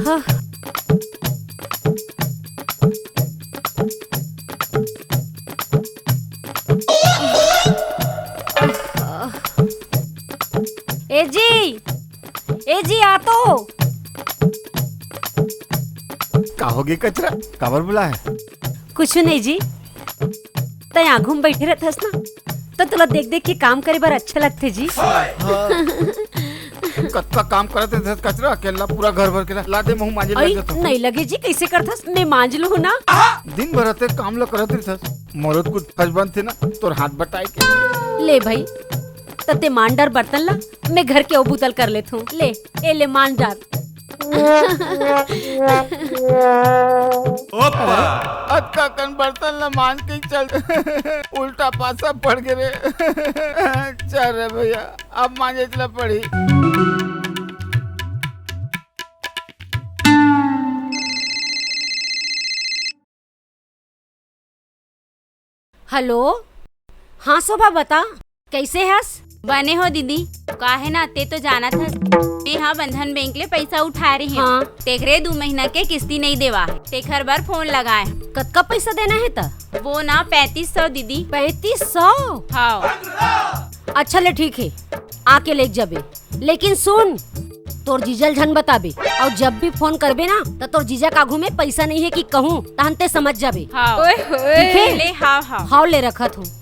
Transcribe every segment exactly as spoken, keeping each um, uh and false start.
ए जी, ए जी, आ तो। का होगे कचरा? काबर बुलाए? कुछु नहीं जी, तैं आघू में बैठे रहथस ना, त तोला देख देख के काम करे बर अच्छा लगथे जी। हाँ। कतका काम करत रहिथस कचरा, अकेला पूरा घर भर के ला, ला दे, महूं मांजे अई, लग जाथंव। नहीं लगे जी, कइसे करथस? मैं मांज लूं ना। दिन भर ते काम ला करत रहिथस, मोरो कुछ फर्ज बनथे ना तोर हाथ बटाए के। ले भाई, त तैं मांज डार बर्तन ला, मैं घर के ओ बुता ल कर लेथंव। ले, ए ले मांज डार। ओपा। अतका कन बर्तन ला मांज के चल, उल्टा पासा पड़ गे रे। चल रे भैया, अब मांजे ला पड़ी। हेलो, हाँ शोभा, बता, कइसे हस? बने हों दीदी, का हे ना, तैं तो जानत हस, मैं हा बंधन बैंक ले पइसा उठाए रहेंव। हाँ। तेखरे दू महीना के किस्ती नइ देवा हे, तेखर बर फोन लगाए हंव। कतका पइसा देना हे त? वो ना पैंतीस सौ दीदी। पैंतीस सौ? हाँ। अच्छा ले ठीक हे, आके लेग जाबे। लेकिन सुन, तोर जीजा ल झन बताबे, अउ जब भी फोन करबे ना, त तोर जीजा के आघू में पइसा नइ हे कि कहूं, तहन तैं समझ जाबे। हाँ। ओए होए। ठीक हे? ले, हाँ, हाँ। हाँ ले, रखत हंव।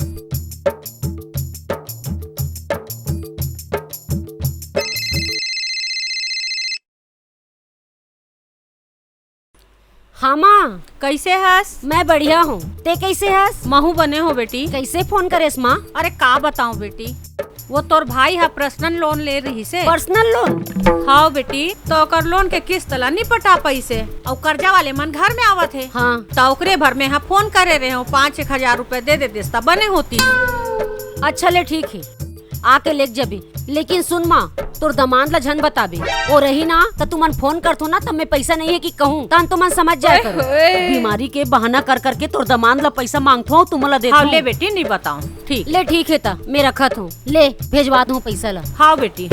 हाँ माँ। कइसे हस? मैं बढ़िया हंव, तैं कइसे हस? महूं बने हों बेटी। कइसे फोन करेस माँ? अरे का बतावंव बेटी, वो तोर भाई ह personal loan ले रहिस हे। Personal loan? हाँ बेटी, त ओकर लोन के किस्त ला नइ पटा पाइस हे, अउ करजा वाले मन घर में आवत हे। हाँ। त ओकरे बर में हा फोन करे रहेंव, पाँच एक हजार रुपया दे देतेस त बने होतिस। अच्छा ले ठीक हे, आके लेग जाबे। लेकिन सुन माँ, तोर दमांद ला झन बताबे। ओ रही ना, त तुमन फोन करथो ना, तब में पइसा नइ हे कि कहूं, तहन तुमन समझ जाए करो। ओए होए। बीमारी के बहाना कर करके तोर दमांद ला पइसा मांगथो, अउ तुमन ला देथो। हाँ, ले बेटी, नइ बतावंव। ठीक। ले ठीक हे त, मैं रखत हंव। ले, भेजवा दूं पइसा ला। हाँ बेटी।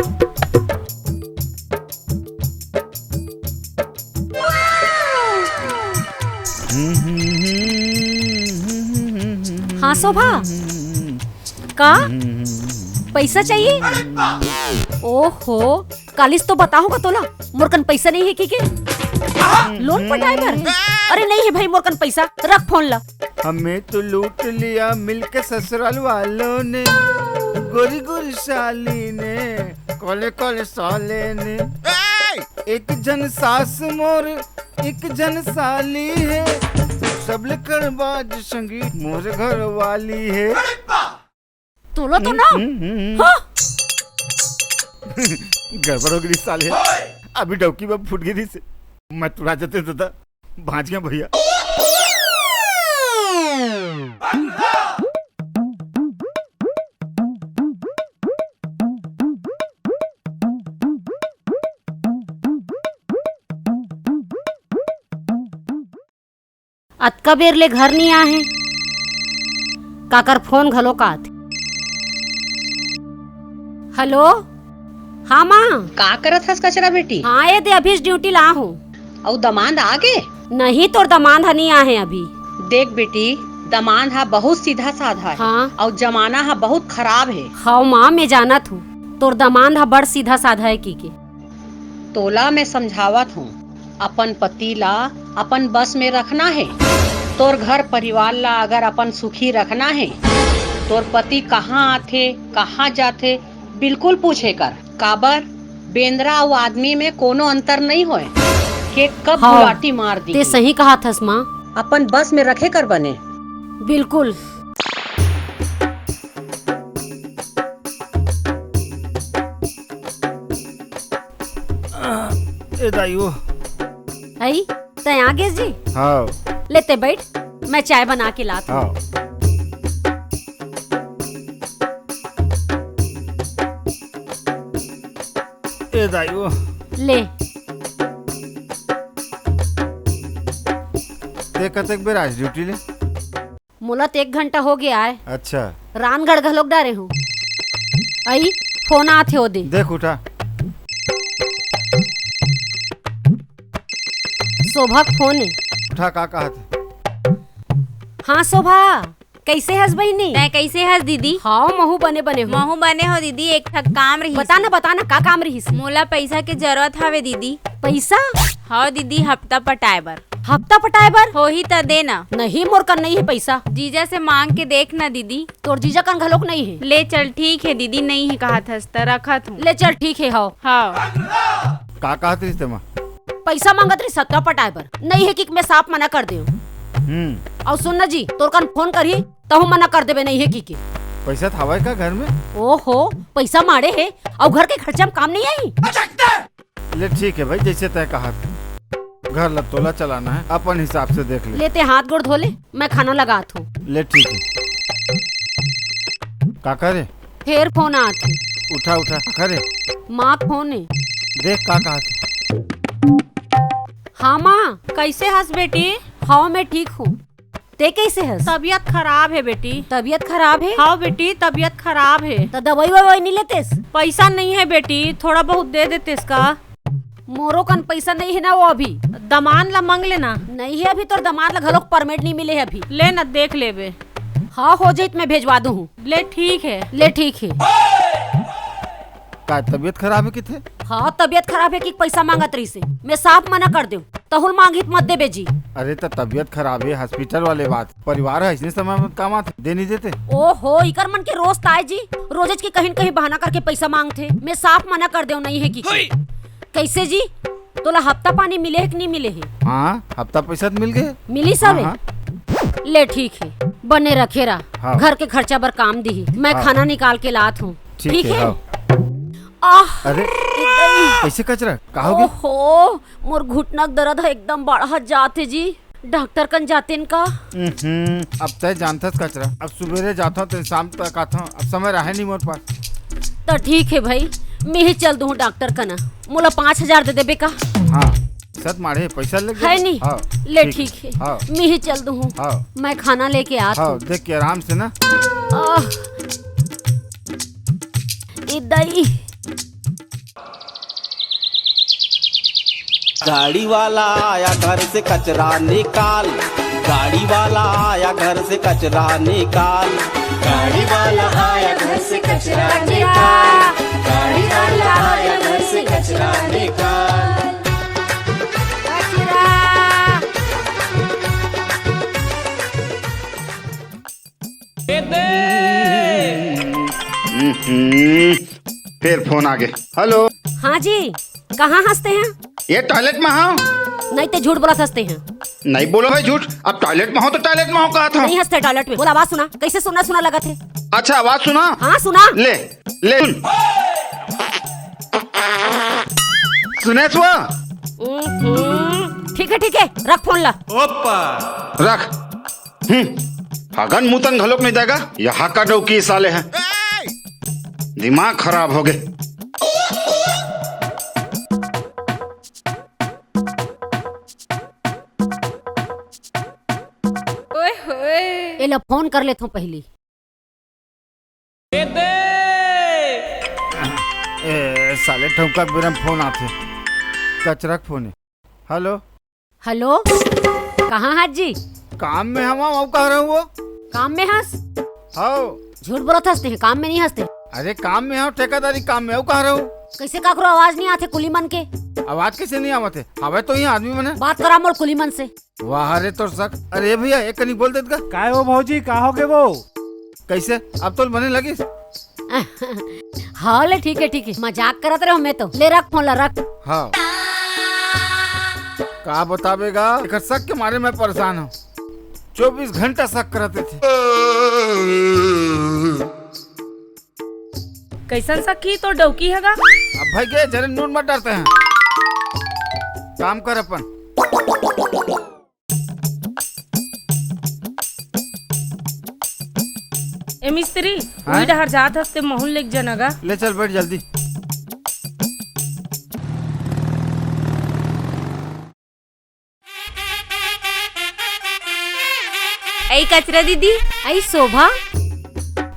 हाँ शोभा, का पइसा चाहिए? ओहो, कालिस तो बताहूं का तोला, मोर कन पइसा नइ हे कि के? लोन पटाए बर? अरे नइ हे भाई मोर कन पइसा, रख फोन ला। हमें तो लूट लिया मिलके ससुराल वालों ने, गोरी गोरी साली ने, काले काले साले ने। एक झन सास मोर, एक झन साली हे, सबले कड़बाज संगी मोर घर वाली हे। तोला तो ना। हम्म, हम्म, हम्म। हाँ। गड़बड़ हो गे साले। अभी डौकी में फूट गे रिहिसे। मैं तुड़ा जाते दादा। भांज गे भैया। अतका बेर ले घर नइ आए हे, काकर फोन घलो काट। हेलो, हाँ माँ। का करत हस कचरा बेटी? हाँ ए दे, अभीच ड्यूटी ला हूँ। अउ दमांद आ गे? नहीं, तोर दमांद ह नइ आए हे अभी। देख बेटी, दमांद ह बहुत सीधा साधा हे। हाँ। अउ जमाना ह बहुत खराब हे। हव माँ, मैं जानत हूँ, तोर दमांद ह बड़ सीधा साधा हे कि के। तोला मैं समझावत हूँ, अपन पति ला अपन बस में रखना हे। तोर घर परिवार ला अगर अपन सुखी रखना हे, तोर पति कहाँ आथे, कहाँ जाथे, बिल्कुल पूछे कर। काबर, बेंदरा अउ आदमी में कोनो अंतर नइ होय, के कब हव, गुलाटी मार दी। ते सही कहा थस माँ। अपन बस में रखे कर बने। बिल्कुल। ए दाई ओ। अई, तैं आ गेस जी? हाँ। ले तैं बइठ, मैं चाय बना के लात हूँ। हाँ। ए दाई ओ। ले। तैं कतेक बेर आस ड्यूटी ले? मोला तो एक घंटा हो गे आय। अच्छा। रांधगढ़ घलोक डारे हूँ। अई, फोन आत हे ओ दे। देख उठा। शोभा के फोन हे। उठा, का कहत हे? हाँ शोभा, कइसे हस बहिनी? तैं कइसे हस दीदी? हाँ, महूँ बने बने हों। महूँ बने हों दीदी, एक ठक काम रहिस। बता ना, बता ना, का काम रहिस? मोला पइसा के जरूरत हवे दीदी। पइसा? हाँ दीदी, हफ्ता पटाए बर। हफ्ता पटाए बर? होही त दे ना। नहीं, मोर कन नइ हे पइसा। जीजा से मांग के देख ना दीदी। तोर जीजा कन घलोक नइ हे। ले चल, ठीक हे दीदी, नइ हे कहत हस त रखत हों। ले चल, ठीक हे, हव। हव। का कहत रहिस तेमा? पइसा मांगत रहिस हफ्ता पटाए बर, नइ हे कि मैं साफ मना कर देंव। हम्म। अउ सुन ना जी, तोर कन फोन करही, तहूँ मना कर देबे, नइ हे कि के। पइसा त हवय का घर में? ओहो, पइसा माड़े हे, अउ घर के खर्चा में काम नइ आही। ले ठीक हे भाई, जइसे तैं कहत हे। घर ला तोला चलाना हे, अपन हिसाब से देख ले। ले तैं हाथ गोड़ धो ले, मैं खाना लगात हों। ले ठीक हे। काकर हे? फेर फोन आत हे। उठा, उठा। काकर हे? माँ के फोन हे। देख का कहत हे। हाँ माँ। कइसे हस बेटी? हाँ, मैं ठीक हों। तैं कइसे हस? तबीयत खराब हे बेटी। तबीयत खराब हे? हाँ बेटी, तबीयत खराब हे। त दवई-ववई नइ लेतेस? पइसा नइ हे बेटी, थोड़ा बहुत दे देतेस का? मोरो कन पइसा नइ हे ना वो अभी। दमांद ला मांग ले ना। नइ हे अभी, तोर दमांद ला घलोक permit नइ मिले हे अभी। ले ना, देख लेबे। हाँ, हो जाही त मैं भेजवा दूँ हूँ। ले ठीक हे। ले ठीक हे। का तबीयत खराब हे किथे? हाँ, तबीयत खराब हे कि पइसा मांगत रहिस हे। मैं साफ मना कर देंव। तहूँ ल मांगही त मत देबे जी। अरे त तबीयत खराब हे, hospital वाले बात। परिवार हे, अइसने समय में काम आथे, दे नइ देते। ओहो, इकर मन के रोज ताय जी, रोजेच के कहीं न कहीं बहाना करके पइसा मांगथे। मैं साफ मना कर देंव, नइ हे कि के। कइसे जी? तोला हफ्ता पानी मिले हे कि नइ मिले हे? हाँ, हफ्ता पइसा त मिल गे। मिलिस हवे? हाँ, हाँ। ले ठीक हे, बने रखे रह। हाँ। घर के खर्चा बर काम दिही। मैं हाँ। खाना निकाल के लात हों। ठीक ठीक हे, हे? हाँ। आह, अरे, ए दई। कइसे कचरा? का हो गे? ओहो, मोर घुटना के दर्द ह एकदम बढ़त जात हे जी। डॉक्टर कन जातेन का? उहुं, अब तैं जानथस कचरा। अब सुबेरे जाथंव त शाम तक आथंव। अब समय रहय नइ मोर पास। त ठीक हे भाई, मेंही चल दूँ हूँ डॉक्टर कना। मोला पाँच हजार दे देबे का? हाँ, सत माड़े पइसा ले हे नी? हाँ, ले ठीक। ठीक हे। हाँ। मेंही चल दूँ हूँ। हाँ। मैं खाना लेके आत हूँ। हाँ, देख के आराम से ना। आह। ए दई। गाड़ी वाला आया घर से कचरा निकाल, गाड़ी वाला आया घर से कचरा निकाल, गाड़ी वाला आया घर से कचरा निकाल, गाड़ी वाला आया घर से कचरा निकाल। कचरा। हम्म, फेर फोन आगे। हेलो। हाँ जी, कहाँ हस तैं? ये टॉयलेट में हंव। नहीं, तैं झूठ बोलत हस तैं। नहीं बोलंव भाई झूठ, अब टॉयलेट में हंव त टॉयलेट में हंव कहत हंव। नहीं हस तैं टॉयलेट में। बोल, आवाज सुना, कइसे सुन्ना सुन्ना लगत हे? अच्छा, आवाज सुना। हाँ, सुना। ले, ले सुन। सुनेस वो? हम्म, ठीक हे, ठीक हे, रख फोन ला। ओप्पा। रख। हम्म, हगन मुतन घलोक नइ दय गा, इहाँ का डौकी साले ह। दिमाग खराब हो गे। ओए होए। एला फोन कर लेथंव पहिली। ए, साले ठौका के बेरा म फोन आथे। कचरा के फोन हे। हेलो। हेलो, कहाँ हस जी? काम में हवंव, अउ कहाँ रहूँ वो? काम में हस? हव। झूठ बोलत हस तैं, काम में नइ हस तैं। अरे काम में हंव, ठेकेदारी काम में, अउ कहाँ रहूँ? कइसे काकरो आवाज नइ आथे कुली मन के? आवाज कइसे नइ आवत हे? हवय तो इहाँ आदमी मन ह। बात करा मोर कुली मन से। वाह रे तोर सक। अरे भैया, एक कनी बोल देत गा। काय वो भौजी, का हो गे वो? कइसे? अब तोल बने लगिस? हाँ ले, ठीक हे, ठीक हे, मजाक करत रहेंव मैं तो। ले रख फोन ला, रख। हाँ। का बताबे गा, एकर सक के मारे मैं परेशान हंव। चौबीस घंटा सक करत रहिथे। कइसन सखी तोर डौकी ह गा? अब भाई गे, जरे नून मत डारते हैं। काम कर अपन। ए मिस्त्री, हाँ? उही डहर जात हस ते महूँ ल लेग जा ना गा। ले चल, बैठ जल्दी। अई कचरा दीदी। अई शोभा।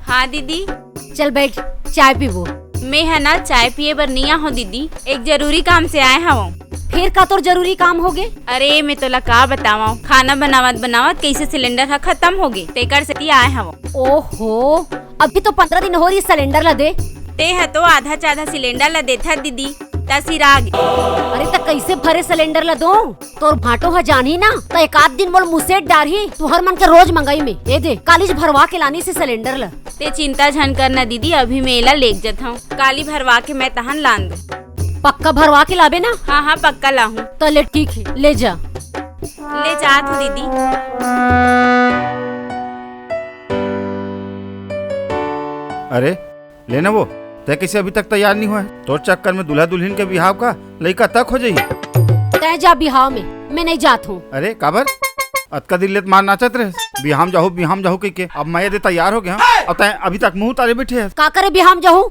हाँ दीदी। चल बैठ, चाय पीबो। मैं ह ना चाय पिए बर नइ आहंव दीदी, एक जरूरी काम से आए हवंव। फेर का तोर जरूरी काम होगे? अरे, मैं तोला का बतावंव, खाना बनावत बनावत कइसे सिलेंडर ह खतम होगे, तेकर सेती आए हवंव। ओहो, अभी तो पंद्रह दिन होही सिलेंडर ला दे। तेंह तो आधा च आधा सिलेंडर ला देथस दीदी, त सिरागे। अरे, त कइसे भरे सिलेंडर ला दों? तोर भांटो ह जानही ना, त एक आध दिन मोला मुसेट डारही, तुंहर मन के रोज मंगई में। ए दे, कालीच भरवा के लानिस सिलेंडर ला। तें चिंता झन कर ना दीदी, अभी मैं एला लेग जथंव। काली भरवा के मैं तहन लान दूं। पक्का भरवा के लाबे ना? हाँ, हाँ, पक्का लाहूं। त ले ठीक हे, ले जा। ले जात हंव दीदी। अरे, ले ना वो, तें कइसे अभी तक तैयार नइ होय? तोर चक्कर में दूल्हा दुल्हिन के बिहाव का लइका तक हो जाही। तें जा बिहाव में, मैं नइ जात हंव। अरे, काबर? अतका दिन ले त मार नाचत रहेस, बिहाव जाहूं, बिहाव जाहूं कहिके। अब मैं ए दे तैयार हो गेंव, अउ तें अभी तक मुंह उतारे बइठे हस। का करे बिहाव जाहूं?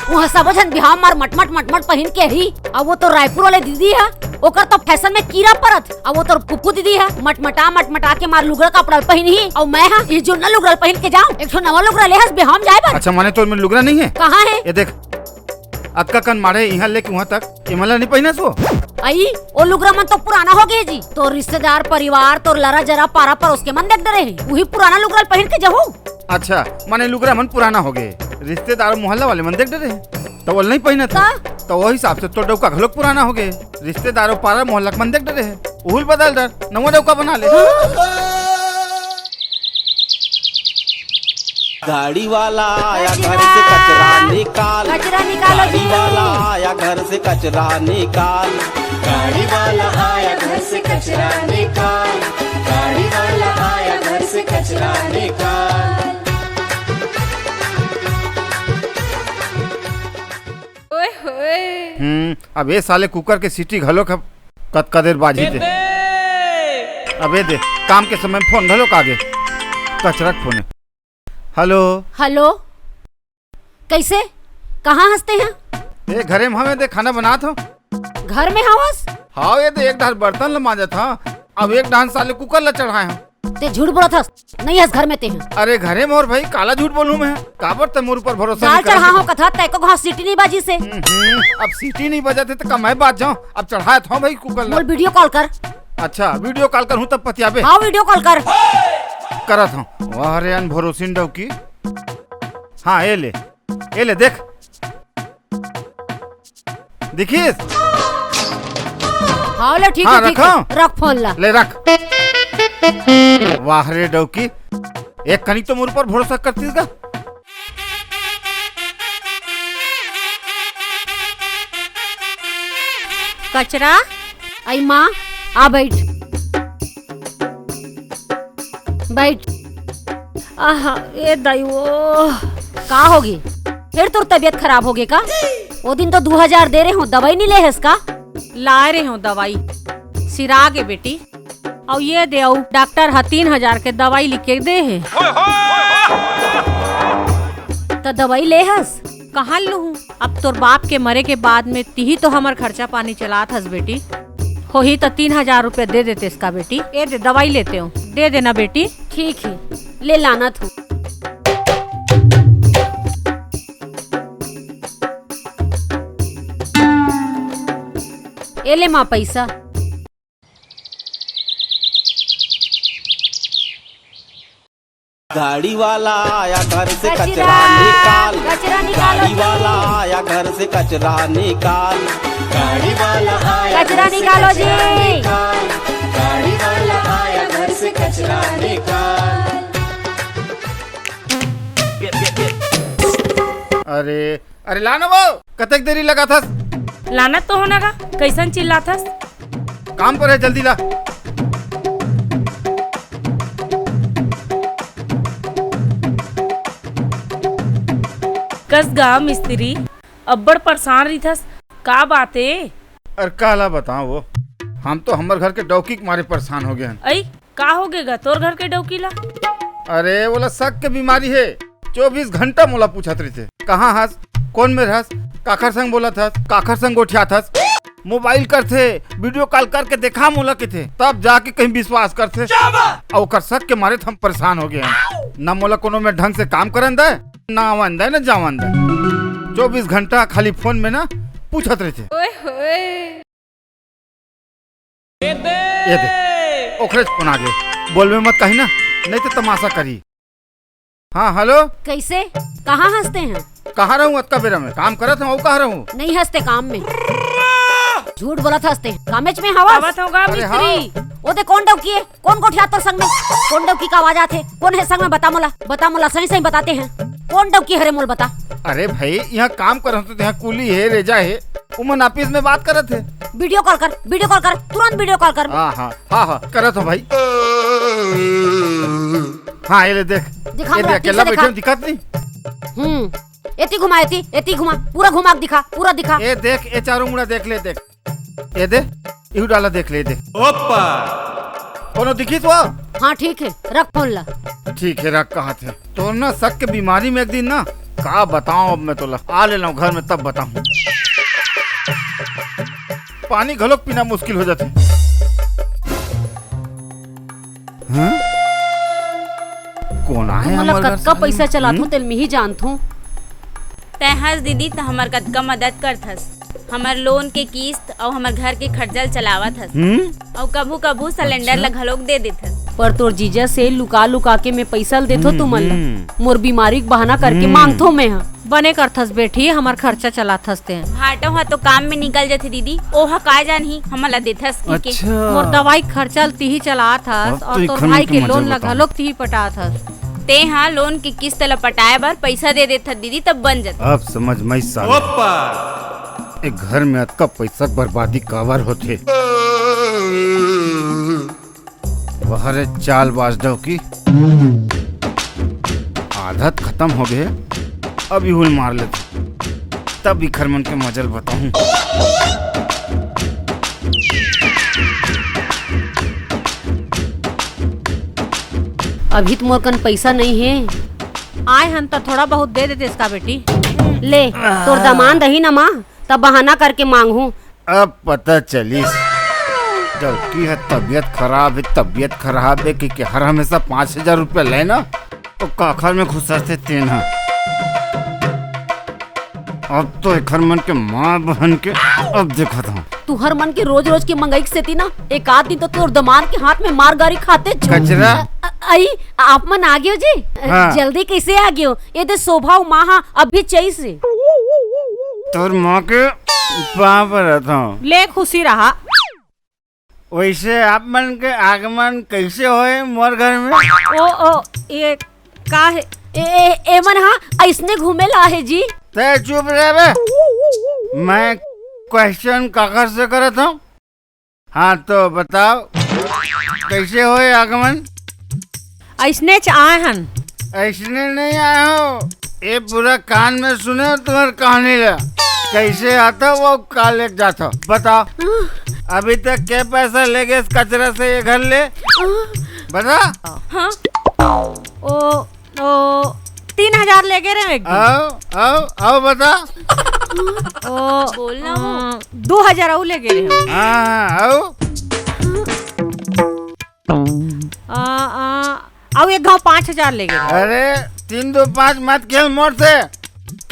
उहां सबो झन बिहाव मार मटमट मटमट पहिन के आही, अउ वो तो रायपुर वाले दीदी ह, ओकर तो फैशन में कीरा परत, अउ वो तोर फुफू दीदी ह, मटमटा मटमटा के मार लुगरा कपड़ा ल पहिनही, अउ मैं ह, ए जुन्ना लुगरा ल पहिन के जांव। एक ठो नवा लुगरा ले हस बिहाव जाए बर। अच्छा, माने तोर में लुगरा नइ हे? कहां हे? ए देख, अतका कन माढ़े इहां ले के उहां तक, एमन ला नइ पहिनस वो? अई, ओ लुगरा मन तो पुराना होगे जी। तोर रिश्तेदार, परिवार, तोर लरा जरा, पारा परोस के मन देख डरे हे, उही पुराना लुगरा ल पहिन के जाहूं। अच्छा, माने लुगरा मन पुराना होगे, रिश्तेदार, मोहल्ला वाले मन देख डरे हे, त ओला नइ पहिनत हे। त? त ओ हिसाब से तोर डउका घलोक पुराना होगे, रिश्तेदार, पारा, मोहल्ला के मन देख डरे हे, उहू ल बदल डर, नवा डउका बना ले। गाड़ी वाला आया घर से कचरा निकाल। कचरा निकालो जी। गाड़ी वाला आया घर से कचरा निकाल। गाड़ी वाला आया घर से कचरा निकाल। गाड़ी वाला आया घर से कचरा निकाल। ओए होए। हम्म, अब ए साले कुकर के सीटी घलोक अब कतका देर बाजही ते। अबे दे, काम के समय में फोन घलोक आगे। कचरा के फोन हे। हेलो। हेलो, कइसे? कहां हस तें? ए, घरे में हंव ए दे, खाना बनात हंव। घर में हवस? हाव ए दे, एक डाहर बर्तन ल मांजत हंव, अब एक डाहर साले कुकर ल चढ़ाए हंव। तें झूठ बोलत हस, नइ हस घर में तें। अरे घरे में हंव रे भई, काला झूठ बोलहूं मैं? काबर तें मोर ऊपर भरोसा नइ करत हस? दाल चढ़ाहूं कथस, त एको घांव सीटी नइ बाजिस हे। हम्म, अब सीटी नइ बजत हे त का मैं बाज जांव? अब चढ़ात हंव भई कुकर ल। मोला वीडियो कॉल कर। अच्छा, वीडियो कॉल करहूं तब पतियाबे? हाव, वीडियो कॉल कर। करत हंव। वाह रे अनभरोसिन डौकी। हां, ए ले, ए ले देख। दिखिस? हाव ले, ठीक हे, ठीक हे। रख फोन ला। ले रख। वाह रे डौकी, एक कनिक तो मोर ऊपर भरोसा करतिस गा। कचरा, अई मां, आ बइठ। बइठ। आहा, ए दाई ओ। का होगे? फेर तोर तबियत खराब होगे का? ओ दिन तो दू हजार दे रहे हंव, दवई नइ ले हस का? लाय रहे हंव दवई। सिरागे बेटी। अउ ए दे, अउ डॉक्टर ह तीन हजार के दवई लिख के दे हे। त दवई ले हस? कहां लुहूं? अब तोर बाप के मरे के बाद में तिही तो हमर खर्चा पानी चलात हस बेटी। होही त तीन हजार रुपया दे देतेस का बेटी? ए दे, दवई लेतेंव, दे देना बेटी। ठीक हे, ले लानत हंव। ए ले मां पइसा। गाड़ी वाला आया घर से कचरा निकाल। कचरा निकालो जी। गाड़ी वाला आया घर से कचरा निकाल। गाड़ी वाला आया घर से कचरा निकाल। गाड़ी वाला आया घर से कचरा निकाल। अरे, अरे ला ना वो, कतेक देरी लगाथस? लानत तो हंव ना गा, कइसन चिल्लाथस? काम पर हे, जल्दी ला। कस गा मिस्त्री, अब्बड़ परेशान रहिथस, का बात ए? अरे काला बतावंव वो, हम तो हमर घर के डौकी के मारे परेशान होगे हन। अई, का होगे गा तोर घर के डौकी ला? अरे, ओला शक के बीमारी हे। चौबीस घंटा मोला पूछत रहिथे, "कहां हस? कोन मेर हस? काखर संग बोलत हस? काखर संग गोठियात हस?" मोबाइल करथे, वीडियो कॉल करके देखा मोला कहिथे, तब जाके कहीं विश्वास करथे। अउ ओकर शक के मारे त हम परेशान होगे हन। ना मोला कोनो मेर ढंग से काम करन दय, ना आवन दय, ना जावन दय। चौबीस घंटा खाली फोन में ना पूछत रहिथे। ओए होए। ये दे, ओखरे फोन आ गे। बोलबे मत कही ना, नहीं तो तमाशा करी। हाँ, हेलो। कैसे? कहाँ हंसते हैं? कहाँ रहूँ अतका बेरा में? काम करत हूँ, कहाँ रहूँ? नहीं हंसते काम में। झूठ बोलत हंसते। कामेच में हवस? आवत होगा अरे मिस्त्री। हाँ। ओ दे, कौन डौकी है? कौन गोठिया तोर संग में? कौन डौकी का आवाज आथे? कौन है संग में? बता मोला, बता मोला, सही सही बताते हैं। कौन डौकी हरे मोल बता? अरे भाई, यहाँ काम करत हूँ तो यहाँ कुली है, रेजा है, उमन ऑफिस में बात करत है। वीडियो कॉल कर, वीडियो कॉल कर, तुरंत वीडियो कॉल कर। हाँ, हाँ, हाँ, हाँ, करत हो भाई। हाँ, ये ले देख। दिखा ये मोला, देख, ठीक से अकेला दिखा। बैठे दिखत नहीं। हम्म, एती घुमा, एती, एती घुमा, पूरा घुमा के दिखा, पूरा दिखा। ये देख, ये चारों मुड़ा देख ले, देख। ये दे, इहू डाला देख ले, ये दे। ओप्पा। कोनो दिखी तो? हाँ, ठीक है, रख फोन ला। ठीक है, रख, कहा थे। तोर ना शक के बीमारी में एक दिन ना, का बताऊं अब मैं तोला। आ ले लऊं घर में तब बताऊं। पानी घलोक पीना मुश्किल हो जाथे। हाँ? कौन आए मोला हमर घर कतका से? पैसा चलात हम्म? हो, तेल में ही जानत हूँ। तैं हस दीदी, त हमर कतका मदद करत हस। हमर लोन के किस्त अउ हमर घर के खर्चा ल चलावत हस। हम्म? अउ कभू-कभू सिलेंडर अच्छा। ल घलोक दे देत हस। पर तोर जीजा से लुका-लुका के मैं पैसा ल देथो हम्म, तुमन ल। हम्म। मोर बीमारी के बहाना करके हम्म। मांगथो मैं ह। बने करथस बेटी, हमर खर्चा चलाथस तें। भाटो ह तो काम में निकल जथे दीदी, ओह काय जानही हमन ला देथस कहिके। अच्छा। मोर दवाई के खर्चा ल तिही चलात हस अब तो अउ तोर इखर मन भाई के के लोन मजा ला बताओ। घलोक तिही पटात हस। तें ह लोन के किस्त ला पटाए बर पइसा दे देथस दीदी, तब बन जथे। अब समझ में साले। ओप्पा। ए घर में अतका पइसा के बर्बादी काबर होथे? वाह रे चालबाज डौकी, आदत खतम हो गे, अब इहू ल मार लेथों, तब इखर मन के मजा ल बताहूं। अभी त मोर कन पइसा नइ हे। आय हन त थोड़ा बहुत दे देतेस का बेटी? ले, तोर दमांद रही ना माँ, तब बहाना करके मांगहूं। अब पता चलिस, डौकी ह तबीयत खराब हे, तबीयत खराब हे कहिके हर हमेशा पाँच हजार रुपया ले ना, ओ काखर में घुसरथे तेन ह। अब तो एखर मन के माँ बहन के अब देखत हूँ। तुहर मन के रोज-रोज के मंगई के सेती ना, एक आध दिन तो तोर दमांद के हाथ में मार गारी खाते छु। कचरा। अ-, अई, आप मन आ गेव जी? हाँ। जल्दी कइसे आ गेव? ए दे शोभा अउ माँ हा अभी चइस हे। तोर माँ के पाँव परत हूँ। ले खुशी रहा। वइसे आप मन के आगमन कइसे होय मोर घर में? ओ, ओ, ये का हे? ए, ए, एमन हा अइसने घूमे ला हे जी। तैं चुप रह बे। मैं question काखर से करत हूँ? हाँ तो बताओ, कइसे होय आगमन? अइसनेच आय हन। अइसने नइ आय हो, ए पूरा कान में सुने हो तुम्हर कहानी ला। कइसे आथो अउ का लेके जाथो, बताओ। अभी तक के पैसा ले गेस कचरा से ये घर ले? बता। हाँ। ओ, ओ, तीन हजार ले गे रहे एक दिन। अउ, अउ, अउ बता। ओ, बोल ना वो। अ, दू हजार अउ ले गे रहे। हाँ, हाँ, अउ? अ, अ, अउ एक घाव पाँच हजार ले गे रहे। अरे, तीन दू पाँच मत खेल मोर से।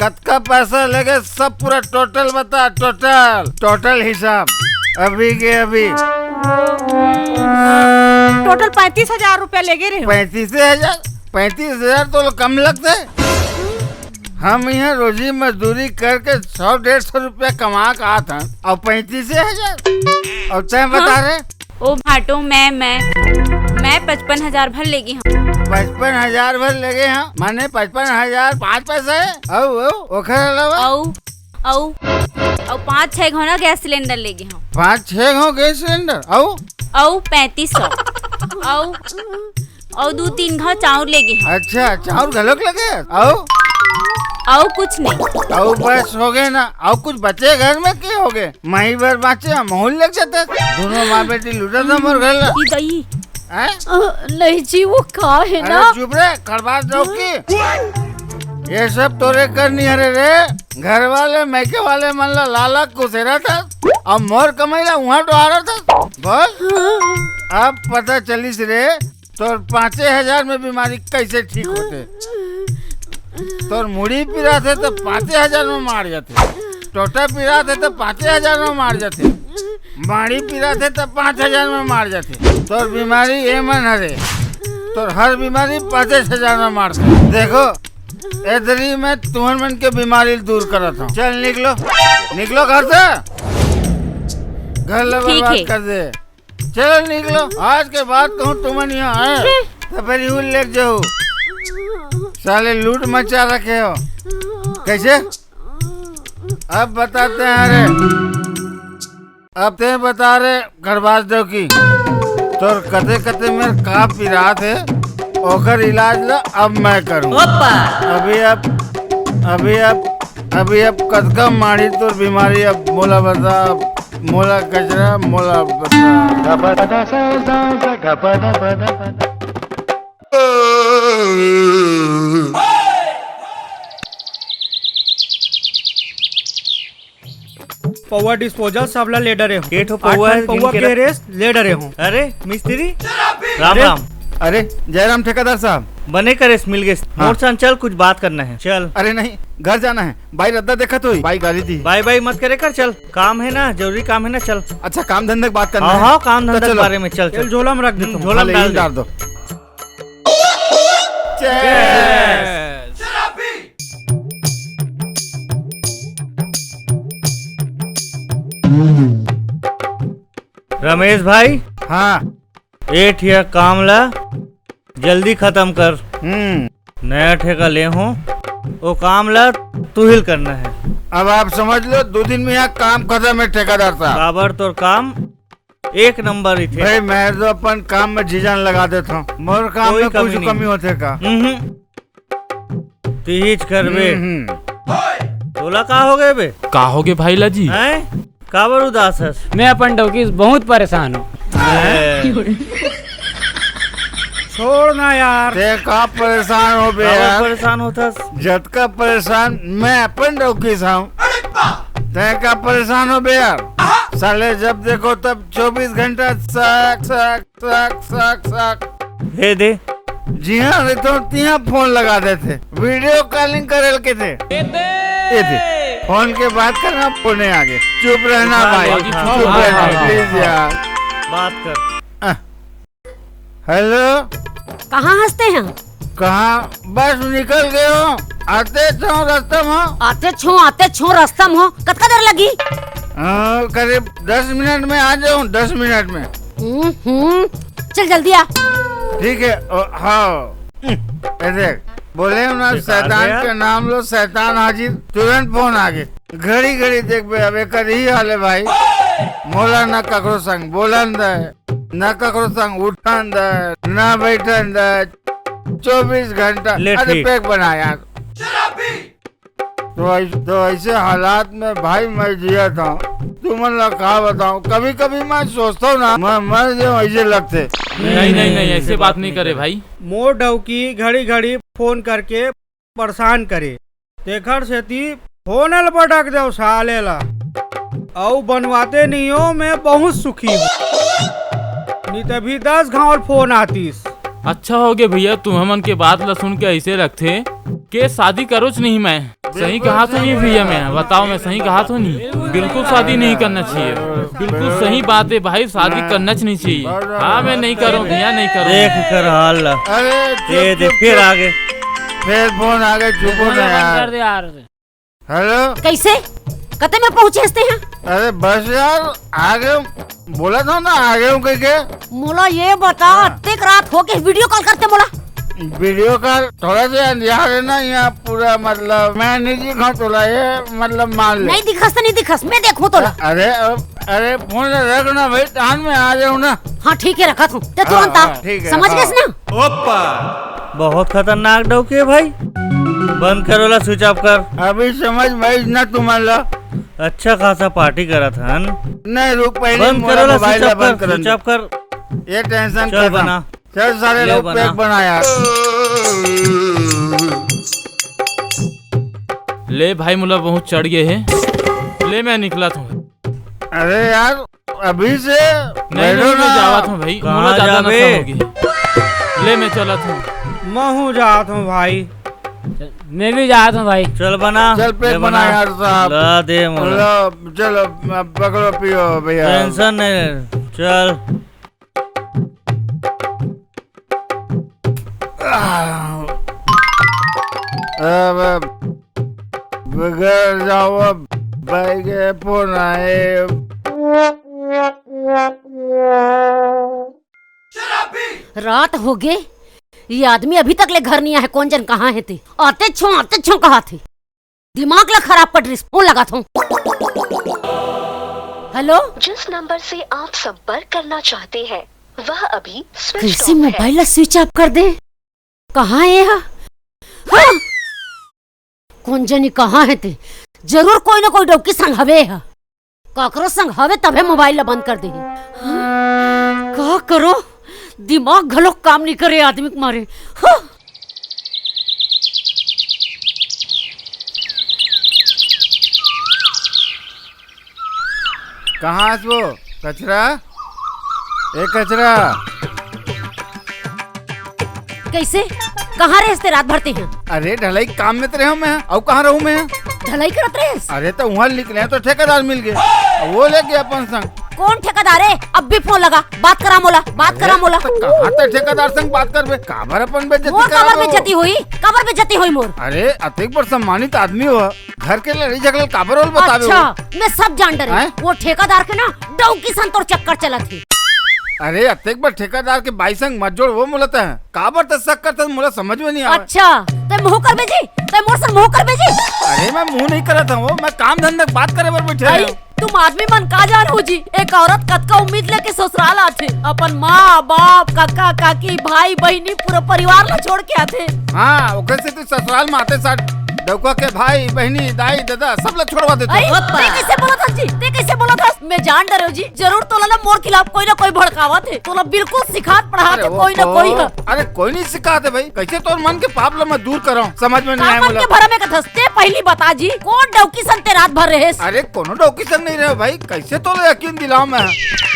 कतका पैसा ले गे, सब पूरा total बता, total, total हिसाब, अभी के अभी। Total पैंतीस हजार रुपया ले गे रहे हो। पैंतीस हजार? पैंतीस हजार तो कम लगथे। हम इहाँ रोजी मजदूरी करके सौ डेढ़ सौ रुपया कमा के आत हन, अउ पैंतीस हजार? अउ तैं बता हाँ। रे? ओ भाटो, मैं, मैं, मैं पचपन हजार भर लेगे हंव। पचपन हजार भर लेगे हंव, माने पचपन हजार पाँच पैसा हे? अउ, अउ, ओखर अलावा? अउ, अउ, अउ पाँच छह घौना गैस सिलेंडर लेगे हंव। पाँच छह घौं गैस सिलेंडर? अउ? अउ पैंतीस सौ। अउ, अउ दू तीन घौं चाउर लेगे हंव। अच्छा, चाउर घलोक लेगे? अउ? अउ कुछ नहीं। अउ बस होगे ना, अउ कुछ बचे घर में के होगे? मही भर बाँचे, हमहू ल लेग जाते। दोनों माँ बेटी लूटत हमर घर ला। ई दई। हैं? अ, नहीं जी, वो का हे ना? अरे चुप रे, खड़बास डौकी। ये सब तोरे करनी हरे रे। घर वाले, मइके वाले मन ला लाला कुसेरा था, अउ मोर कमई ला उहाँ डोहारा था। बोल, अब पता चलिस रे, तोर पाँचे हजार में बीमारी कइसे ठीक होथे? तोर मुड़ी पिराथे त पाँचे हजार में मार जाथे, टोटा पिराथे त पाँचे हजार में मार जाथे। माड़ी पिराथे त पाँच हजार में मार जाथे। तोर बीमारी ए मन हरे, तोर हर बीमारी पाँच हजार में मारथे। देखो, एदरी मैं तुमन मन के बीमारी दूर करत हूँ। चल निकलो, निकलो घर से, घर ले ठीक बर्बाद है। कर दे। चलो निकलो, आज के बाद कहूँ तुमन यहाँ आए तो फिर यूं लेके जाओ, साले लूट मचा रखे हो। कैसे? अब बताते हैं रे, अब ते बता रे खरबास डौकी, तोर कते कते मेर का पिरात है, ओकर इलाज ला अब मैं करूँ। ओप्पा! अभी अब, अभी अब, अभी अब कतका माड़ी तोर बीमारी, अब मोला बता, मोला कचरा, मोला बता। पौवा डिस्पोजल सबला ले डरे हो। के ठो आठ पौवा ठन है, पौवा गिन के के रख। रेस ले डरे हो। अरे मिस्त्री, राम अरे, राम। अरे जयराम ठेकेदार साहब। बने करेस मिल गए। हाँ। मोर संग चल, कुछ बात करना है, चल। अरे नहीं, घर जाना है, बाई रद्दा देखा तो ही, बाई गाली दी। बाई बाई मत करे कर, चल। काम है ना, जरूरी काम है ना, चल। अच्छा, काम धंधे की बात करना हाँ, है। हाँ, काम तो धंधे के चलो। बारे में, चल, चल। चल, झोला में रख देता हूँ। झोला में हाँ, ले, डाल यही दे। डाल दो। Cheers। रमेश भाई, हाँ। ए ठिया काम ला जल्दी खत्म कर। हम्म। नया ठेका ले हो, ओ काम ला तू ही करना है। अब आप समझ लो, दो दिन में यहाँ काम खत्म है ठेकेदार साहब। काबर तोर काम एक नंबर ही थे। भाई, मैं तो अपन काम में जी जान लगा देता हूँ, मोर काम कोई में कुछ कमी नहीं। कमी होथे का? हम्म। तिहिच करबे। हम्म, हम्म। तोला का हो गए बे? का हो गए भाई ला जी? हैं? काबर उदास हस? मैं अपन डौकी से बहुत परेशान हूँ। हैं? छोड़ ना यार। ते का परेशान हो बे काबर यार? परेशान होथस? जतका परेशान मैं अपन डौकी से हूँ, ते का परेशान हो बे यार? साले जब देखो तब चौबीस घंटा सक, सक, सक, सक, सक। हे दे। जिहाँ रहते हो, तिहाँ फोन लगा देथे। वीडियो कॉलिंग करे के थे। ये थे। फोन के बात करना, फोने आगे। चुप रहना भाई, चुप रहना, हाँ, हाँ, please हाँ। यार। बात कर। आ, हेलो। कहाँ हंसते हैं? कहाँ? बस निकल गए हो, आते छो रास्ता में। आते छो, आते छो रास्ता में हो, कतका देर लगी? हाँ, करीब दस मिनट में आ जाऊँ, दस मिनट में। हम्म, हम्म, चल जल्दी आ। ठीक है, ओ, हाँ। ए देख, बोले हो ना, बेकार शैतान है यार। के नाम लो, शैतान हाजिर, तुरंत फोन आगे। घड़ी घड़ी देखबे, अब एकर ही हाल है भाई। मोला ना ककरो संग बोलन दे, ना ककरो संग उठन दे, ना बैठन दे, चौबीस घंटा। ले अरे ठीक। पैक बना यार। तो ऐस-, तो ऐसे हालात में भाई मैं जिया था, तुमन ला का बताऊं, कभी कभी मैं सोचता हूँ ना, मैं मर जाऊँ ऐसे लगते। नहीं, नहीं, नहीं, ऐसे बात नहीं करे भाई। मोर डौकी घड़ी घड़ी फोन करके परेशान करे, तेखर सेती फोन ल पटक देव साले ला। अउ बनवाते नहीं हो, मैं बहुत सुखी हूँ। नहीं तभी दस घाव फोन आतीस। अच्छा हो गया भैया, तुम हमन के बात ला सुन के ऐसे रखते के शादी करोच नहीं मैं। सही कहा तो नहीं भैया, मैं बताओ, मैं सही कहा तो नहीं? बिल्कुल शादी नहीं करना चाहिए, बिल्कुल सही बात है भाई, शादी करना च नहीं चाहिए। हाँ, मैं नहीं करूँ भैया, नहीं करूँ। देख कर हाल ला। अरे चुप, ये दे चुप, फिर चुप। आगे। फिर फोन आगे, चुप हो ना यार। कर दे यार। हेलो। कैसे? कते में पहुँचे हंसते हैं? अरे बस यार, आगे बोला था ना, आगे हूँ कह के। मोला ये बता, हाँ। अतेक रात हो के वीडियो कॉल करते मोला? वीडियो कॉल थोड़ा सा अंधियार है ना यहाँ पूरा, मतलब मैं नहीं दिखा तोला ये, मतलब मान ले। नहीं दिखस तो नहीं दिखस, मैं देखूँ तोला। अरे, अरे फोन रख ना भाई, टाइम में आ जाऊँ ना। हाँ ठीक है, रखा तू, ते तुरंत आ। हाँ, ठीक है, समझ हाँ। गए ना? ओप्पा। बहुत खतरनाक डौकी है भाई। बंद करो ला, स्विच ऑफ कर। अभी समझ भाई ना तुम्हारा। अच्छा खासा पार्टी करत हन। नहीं रुक, पहले बंद मोला करो ला, मोबाइल स्विच ला ऑफ बंद कर, करन स्विच दे। ऑफ कर। ये टेंशन चल खत्म। बना। चल सारे ले लोग बना। पैक बना यार। ले भाई, मोला बहुत चढ़ गए है। ले मैं निकला था। अरे यार, अभी से नहीं, बैठो नहीं, मैं ना। जावत हूँ भाई, कहाँ मोला ज्यादा जाबे? नशा हो गया। ले मैं चलत हूँ। महू जात हूँ भाई, मैं भी जाता हूँ भाई। चल बना, चल पेक ले बना बना। यार साहब। ला दे मोला। लो, चलो, अब पकड़ो, पियो भैया। टेंशन नहीं ले, चल। अब घर जाओ, अब भाई के फोन आए। रात हो गे, ये आदमी अभी तक ले घर नहीं आए, कौन जन कहाँ हे ते। आते छो, आते छो कहा थे। दिमाग ला खराब कर रिस, फोन लगा था। हेलो? जिस नंबर से आप संपर्क करना चाहते हैं, वह अभी switched कैसे off है। मोबाइल ला स्विच ऑफ कर दे? कहाँ हे हा? हाँ! कौन जनी कहाँ हे ते? जरूर कोई ना कोई डौकी संग हवे हा। काकरो संग हवे तभे मोबाइल ला बंद कर दे। हाँ? का करो? दिमाग घलो काम नहीं करे आदमी के मारे। हाँ! कहाँ हस वो? कचरा? ए कचरा! कैसे? कहाँ रहेस ते रात भर ते हा? अरे ढलाई काम में तो रहे मैं, अउ कहाँ रहूँ मैं? ढलाई करत रहेस? अरे तो वहाँ निकले तो ठेकेदार मिल गए, वो ले गए अपन संग। कौन ठेकेदार हे? अब भी फोन लगा, बात करा मोला, बात करा मोला। तो कहाँ तक ठेकेदार संग बात करबे? काबर अपन बेइज्जती मोर काबर कराबो? बेइज्जती होई? काबर बेइज्जती होई मोर? अरे अतेक बड़ सम्मानित आदमी हो, घर के लड़ाई झगड़ा काबर ओला बताबे अच्छा, वो? मैं सब जान डरे। हैं? वो ठेकेदार के ना डौकी सन तोर चक्कर चलत हे। अरे अतेक बड़ ठेकेदार के बाई संग मत जोड़ वो मोला तैं। काबर तैं शक करत हस मोला समझ में नहीं आवे। अच्छा, तैं मुँह करबे जी, तैं मोर संग मुँह करबे जी। अरे मैं मुँह नहीं करत हूँ, मैं काम धंधा के बात करे बर बैठे भाई, हूँ। तुम आदमी मन का जानहू जी, एक औरत कतका उम्मीद लेके ससुराल आथे, अपन माँ, बाप, काका, काकी, भाई, बहिनी, पूरा परिवार ला छोड़ के आथे। हाँ, ओकर सेती ससुराल में आते साथ डौका के भाई, बहिनी, दाई, ददा सब ला छोड़वा देथे। अई, ते कैसे बोलत हस जी? ते कैसे बोलत हस? मैं जान डरे हूँ जी, जरूर तोला ना मोर खिलाफ कोई ना कोई भड़कावत हे। तोला बिल्कुल सिखात पढ़ात अरे हे कोई ना ओहो। कोई ह। अरे कोई नहीं सिखात हे भाई, कैसे तोर मन के पाप ला मैं दूर करौं, समझ में नहीं का आए मन मोला। के भरम में कथस? ते पहली बता जी, कौन डौकी सन ते रात भर रहेस? अरे कोनो डौकी सन नहीं रहे भाई, कैसे तोला यकीन दिलाऊं मैं?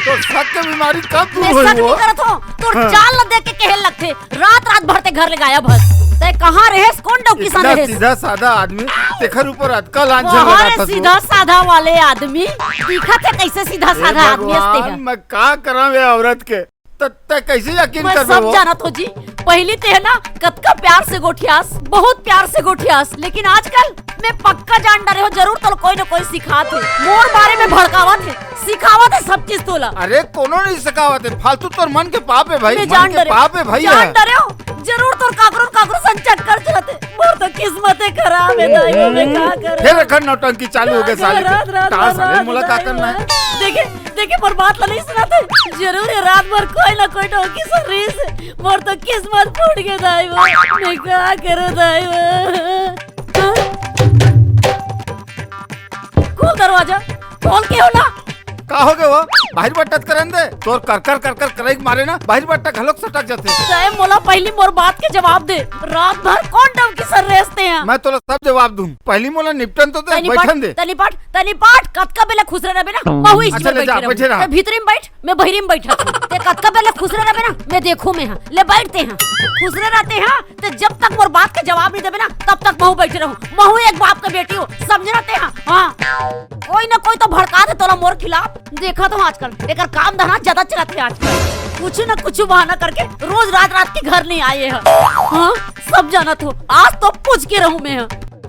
तोर शक के बीमारी कब दूर मैं होई शक वो? नहीं करत हूँ, तोर हाँ। चाल ला देख के कहे लगथे, रात रात भर ते घर ले गायब हस। ते कहाँ रहेस, कौन डौकी सन इतना रहेस? सीधा साधा आदमी, तेखर ऊपर अतका लांछन वहाँ रे लगाथस वो। सीधा साधा वाले आदमी, दिखत हे कैसे सीधा हे साधा आदमी हस ते भगवान, ह। मैं का करौं ये औरत के? त, त कैसे यकीन मैं करबे सब वो? जानत हूँ जी। पहली ते ह ना कतका प्यार से गोठियास, बहुत प्यार से गोठियास, लेकिन आजकल मैं पक्का जान डरे हूँ, जरूर तोला कोई ना कोई सिखात हे। मोर बारे में भड़कावत हे, सिखावत हे सब चीज तोला। अरे कोनो नहीं सिखावत हे, फालतू तोर मन के पाप हे भाई, मैं मन जान के डरे हूँ, पाप हे भाई जान है। डरे हूँ, जरूर तोर काकरो काकरो संग चक्कर चलत हे। मोर तो किस्मत हे खराब हे, दाई हो, मैं का करूँ? फिर एखर नौटंकी चालू हो गए साले के। रात, रात, का रात, साले रात, मोला का रात, करना है? रात। देखे, देखे, मोर बात ला नहीं सुनत हे। जरूर ये रात भर कोई ना कोई डौकी सन रहिस। मोर तो किस्मत फूट गे दाई वो। मैं का करूँ दाई वो? खोल दरवाजा, खोल के हो ना। का हो गे वो? बाहिर बट्टत करन दे। तोर कर कर कर कर करई के मारे ना बाहिर बट्टा घलोक सटक जाथे। तैं मोला पहली मोर बात के जवाब दे। रात भर कौन डौकी सन रहिस ते ह? मैं तोला सब जवाब दूं। पहली मोला निपटन तो दे, तनी बैठन पट, दे। तनी पट, तनी पट, कतका बेला खुसरे रहिबे ना, महू इस अच्छा, में ले जा, बैठे रहूं। बैठे रह। तैं भीतरी में बैठ, मैं बहिरी में बैठा। तैं कतका बेला खुसरे रहिबे ना, मैं देखूं मैं ह। ले बैठ ते ह। खुसरे रहिते ह, तैं जब तक मोर बात के जवाब नहीं देबे ना, तब तक महू बैठे रहूं। महू एक बाप के बेटी हूँ, समझे रहिते ह। हाँ, कोई ना कोई तो भड़काथे तोला मोर खिलाफ। देखत हूँ आजकल एकर काम धंधा ज्यादा चलत हे आजकल। कुछ ना कुछ बहाना करके रोज रात रात के घर नहीं आए ह। हाँ, सब जानत हूँ, आज तो पूछ के रहूं मैं ह।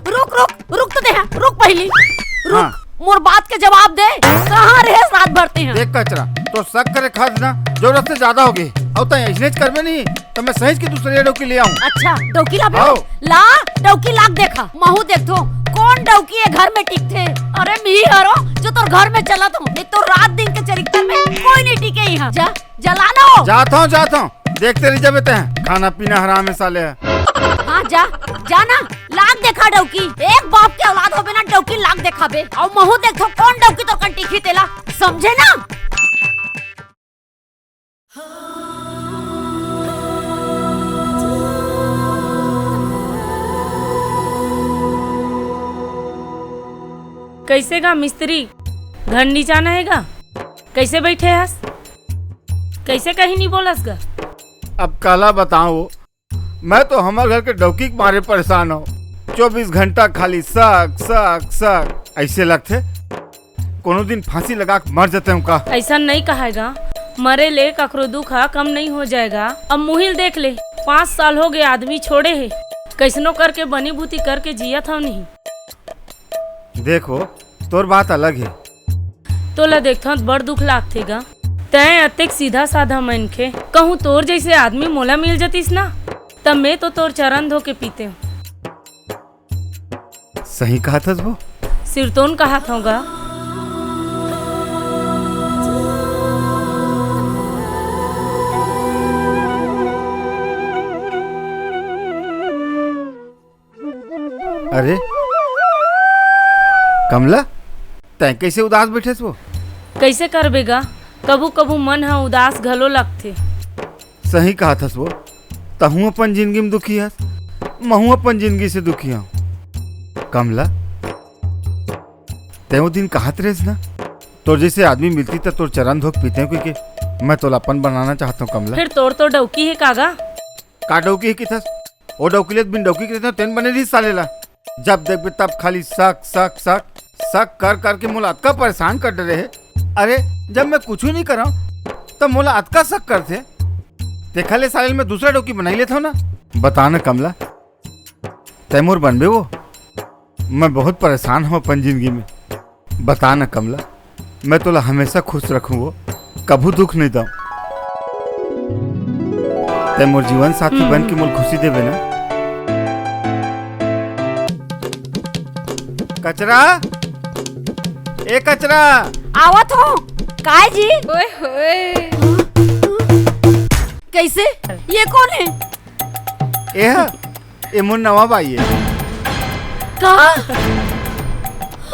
रुक, रुक, रुक तो दे ह, रुक पहली। रुक, हाँ। मोर बात के जवाब दे। कहाँ रहेस रात भर ते ह? देख कचरा, तोर शक करे खास ना जरूरत से ज्यादा हो गे। अउ तैं अइसनेच करबे नहीं, त मैं सहीच के दूसर डौकी ले आऊं। अच्छा, डौकी लाबे? आओ। ला, डौकी ला के देखा। महू देखथों, कौन डौकी ये घर में टिकथे? अरे, मिही हरों, जो तोर घर में चलत हूँ। नहीं तो रात दिन के चरित्तर में कोई नहीं टिके इहाँ। जा, जा ला ना हो। जात हूँ, जात हूँ। देखते रह जाबे तैं, खाना पीना हराम हे साले। हाँ, जा, जा ना, ला के देखा डौकी। एक बाप के औलाद होबे ना, डौकी ला के देखाबे। अउ महू देखथों, कौन डौकी तोर कन टिकही तेला, समझे ना? कैसे गा मिस्त्री, घर नी जाना हे गा? कैसे बैठे हस? कैसे कहीं नहीं बोलस गा? अब काला बताओ, मैं तो हमर घर के डौकी के मारे परेशान हूँ। चौबीस घंटा खाली सक सक सक ऐसे लगथे, कोनो दिन फांसी लगा के मर जाते हूँ का? ऐसा नहीं कहेगा, मरे ले ककरो दुख हा कम नहीं हो जाएगा। अब मुहिल देख ले, पाँच साल हो गए आदमी छोड़े हे, कैसनो करके बनी बूती करके जियत हव नहीं। देखो, तोर बात अलग हे। तोला देखथंव त बड़ दुख लागथे गा। तैं अतेक सीधा साधा मनखे, कहूँ तोर जैसे आदमी मोला मिल जतिस ना, तब मैं तो तोर चरण धो के पीतेंव। सही कहत हस वो। सिरतोन कहत हंव गा। अरे कमला, तैं कैसे उदास बैठेस वो? कैसे करबे गा, कभू कभू मन ह उदास घलो लगथे। सही कहत हस वो, तहूँ अपन जिंदगी में दुखी हस, महूँ अपन जिंदगी से दुखी हूँ। कमला, तैं वो दिन कहत रहेस ना, तोर जैसे आदमी मिलती त तोर चरण धोक पीते, क्योंकि मैं तोला अपन बनाना चाहता हूँ कमला। फिर तोर तो डौकी हे कागा? का डौकी हे किथस? ओ डौकी ले बिन डौकी के रहते तेन बने रही साले ला। जब देखबे तब खाली सक सक सक सक कर करके मोला अतका परेशान कर डरे हे। अरे, जब मैं कुछ नहीं करा तब मोला अतका सक करथे। देखा ले साले, मैं दूसरा डौकी बनाई लेता हूँ ना। बता ना कमला, तै मोर बनबे वो? मैं बहुत परेशान हूँ अपन जिंदगी में। बता ना कमला, मैं तोला हमेशा खुश रखूँ वो, कभू दुख नहीं दऊँ। तै मोर जीवन साथी हम्म। बन के मोल खुशी देबे ना। कचरा, ए कचरा। आवत हूँ। काय जी? ओए होए। कैसे? ये कौन है? ए हा, ए मोर नवा बाई है। का?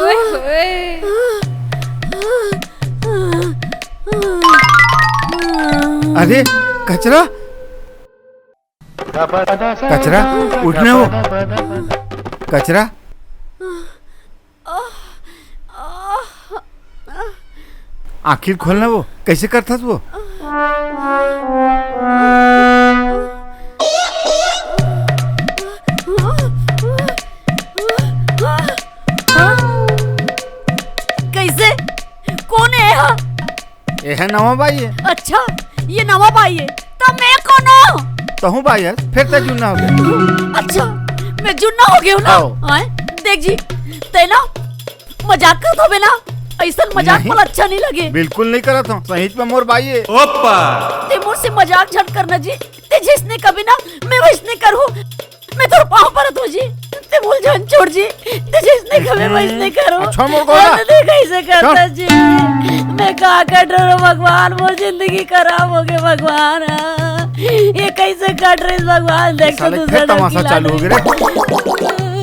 ओए होए। अरे, कचरा, कचरा, उठ ना वो। कचरा। आँखी ल खोल ना वो, कैसे करथस वो? कैसे? कौन है हा? ए है नवा बाई है। अच्छा, ये नवा बाई है, तब मैं कौन हूँ? तहूँ बाई है, फिर तै जुन्ना हो गया। अच्छा, मैं जुन्ना हो गया हूँ ना? हाँ। आय, देख जी, तै ना मजाक करत होबे ना, ऐसा मजाक नहीं। मोला अच्छा नहीं लगे। बिल्कुल नहीं करत हूँ, सही में मोर बाई है। ओप्पा। तै मोर से मजाक झट करना जी, तै जैसने कबे ना, मैं वैसने करूँ। मैं तोर पाँव परत हूँ जी, तै मोला झन छोड़ जी, तै जैसने कबे वैसने करो। अच्छा, मोर गोला। तै कैसे करता छोड़। जी? मैं का कर डरो भगवान, मोर जिंदगी खराब हो गई भगवान। ये कैसे कट रही भगवान, देख तो साले दूसरा फिर तमाशा चालू हो गया रे।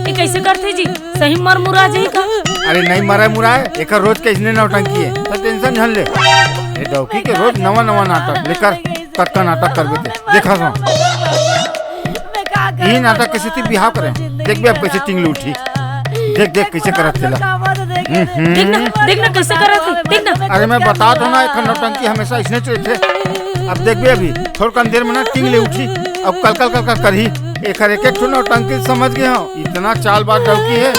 ये कैसे करथे जी? सही मर मुरा जाही का? अरे नहीं मरा मुरा है, एकर रोज के इसने नौटंकी है, तो टेंशन झन ले। ये डौकी के रोज नवा नवा नाटक लेकर कतका नाटक करबे ते। देखा सो। ये नाटक कैसे ती बिहाव करे? देख बे अब कैसे टिंगली उठी। देख, देख कैसे करत तेला। हम्म। देख ना, देख ना कैसे करत हे, देख ना। अरे मैं बतात हूँ ना, एकर नौटंकी हमेशा इसने चलथे। अब देख बे अभी, थोड़कन देर में ना टिंगली उठी। अब कल, कल, कल, कल करही। एकर एक, एक ठो नौटंकी समझ गए हो। इतना चालबाज डौकी है।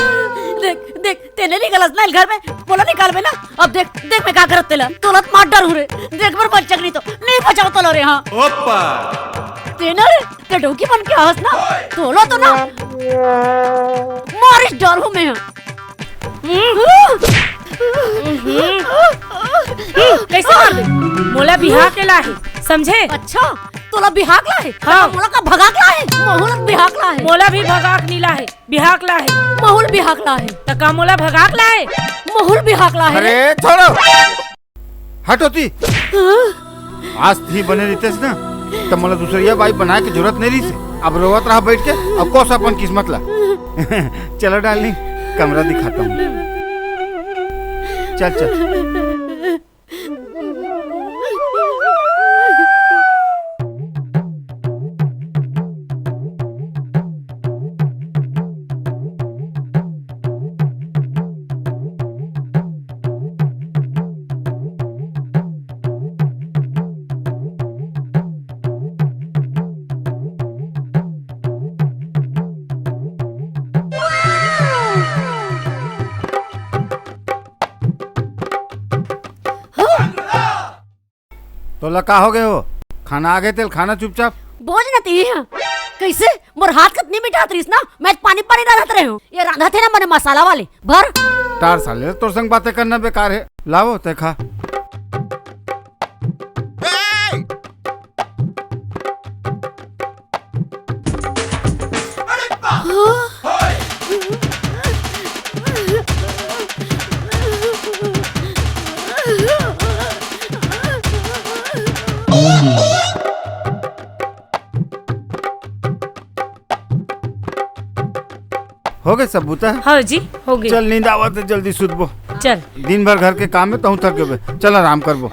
देख, देख, तेने निकलस ना घर में, मोला निकालबे ना। अब देख, देख मैं का करत तेला, तोला त मार डरहूँ रे। देख मोर बच्चा के नहीं तो, नहीं बचाओ तोला रे, हाँ। ओप्पा। तेना रे, ते डौकी बन के आहस ना, तोला तो ना, मारिस डरहूँ मैं। हम्म। हम्म। कैसे मार दे? मोला बिहा के लाहे, समझे? अच्छा, तोला बिहा के लाहे? हाँ। मोला का भगा के लाहे? महूँ ला बिहा के लाहे। मोला भी भगा के नहीं लाहे। बिहा के लाहे। महूँ ल बिहा के लाहे। त का मोला भगा के लाहे? महूँ ल बिहा के लाहे। अरे छोड़ो, हटो ती। हाँ? आज ती बने रहितेस ना, त मोला दूसरिया बाई बनाए के जरूरत नहीं रहिस। अब रोवत रहा बैठ के, अब कोस अपन किस्मत ला। चलो डार्लिंग, कमरा दिखाता हूँ। चल, चल। तोला का हो गए हो? खाना आ गए तेल खाना चुपचाप। बोझ न ती ह। कैसे? मोर हाथ कतनी मिठात रहिस ना, मैं पानी पानी रांधत रहे हूँ। ये रांधत है ना मने मसाला वाले। भर। टार साले, तोर संग बातें करना बेकार है। लावो ते खा। हो गए सब बूता? हाँ जी, हो गए। चल, नींद आवत है, जल्दी सुतबो। चल। दिन भर घर के काम में तहूँ थक गए। चल, आराम करबो।